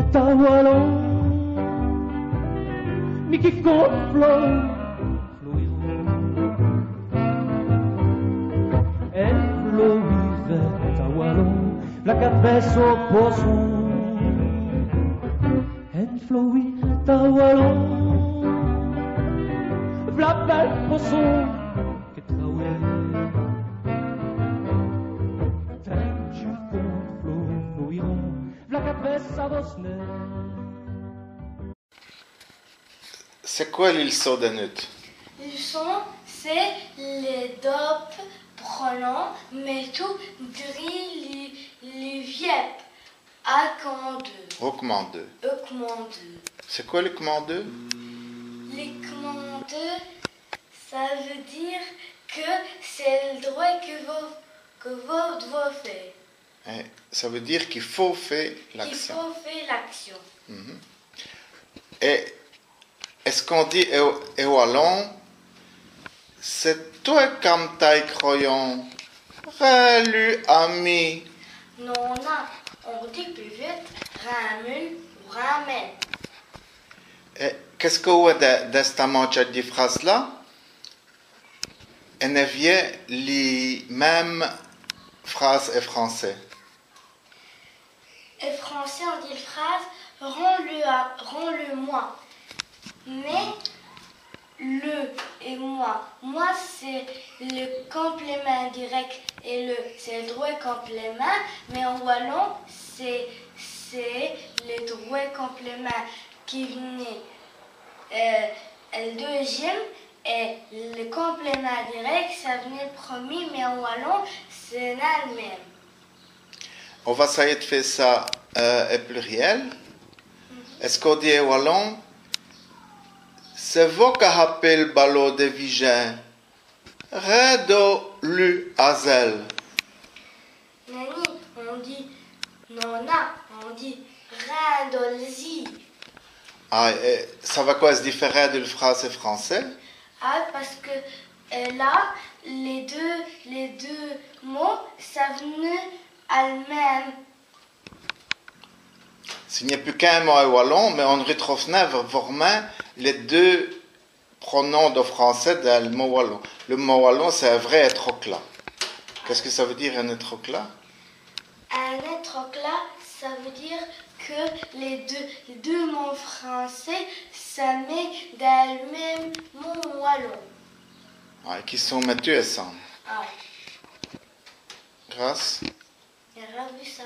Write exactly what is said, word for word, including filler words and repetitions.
È walon, mi qui conte Flo-, Florian. È Florian, è walon, v'la qu'a d' vèy so poçon. È Florian, è walon, v'la bèl poçon. Qué trawè. Tènk dji conte Flo-, Florian, v'la qu'a d' vèy sa vosse. C'èst qwè li lèçon d' nut'? Li lèçon, c'èst lès dobes pronoms, mètons, dri li, li vièbe. Â comandeu. Au comandeu. Au comandeu. C'èst qwè li comandeu ? Li comandeu, ça veut dire que c'est le droit que vous, que vous devez faire. È, ça veut dire qu'il faut faire l'action. Il faut faire l'action. Mhm. È Èst-ce qu'on dit è, è walon, c'èst twè qu'as m' taye croyon, rin lu a mi. Non, non, on dit plus vite, rin mul ou rin mèl. È qu'èst-ce qu'on vwèt dè, dè ç' mantchèt di frâses-là ? Ènn' èvîye li min.me frâse è francès. En français, on dit la phrase : « Rends-le à, rends-le-moi. » Mais le et moi, moi, c'est le complément direct et le, c'est le droit complément, mais en wallon, c'est, c'est le droit complément qui venait, euh, le deuxième et le complément direct, ça venait le premier, mais en wallon, c'est le même. On va essayer de faire ça, euh, au pluriel. Èst-ce qu'on dit è walon, c'èst vos qu'avèz hapé l' balot dè vijin, rindèz-lu a zèl. Nèni, on dit, non, non, on dit, rindèz-l' a zèl. Ah, è ça va qwè, c'èst difèrin dèl frâse è francès ? Ah, parce que, euh, là, les deux, les deux mots, ça venait à le même. S'i gn-a pus qu'in mot è walon, mais on r'trouve vr-, vrêmint lès deûs pronoms dè francès dins l' mot walon. L' mot walon, c'èst in vré ètroclat. Qu'èst-ce qui ça vout dîre, in ètroclat ? Un étroclat, ça veut dire que les deux, les deux mots français se mettent dans le même mot wallon. Ah, qui sont mètus èssanne. Ah. Grâce. J'ai vu ça.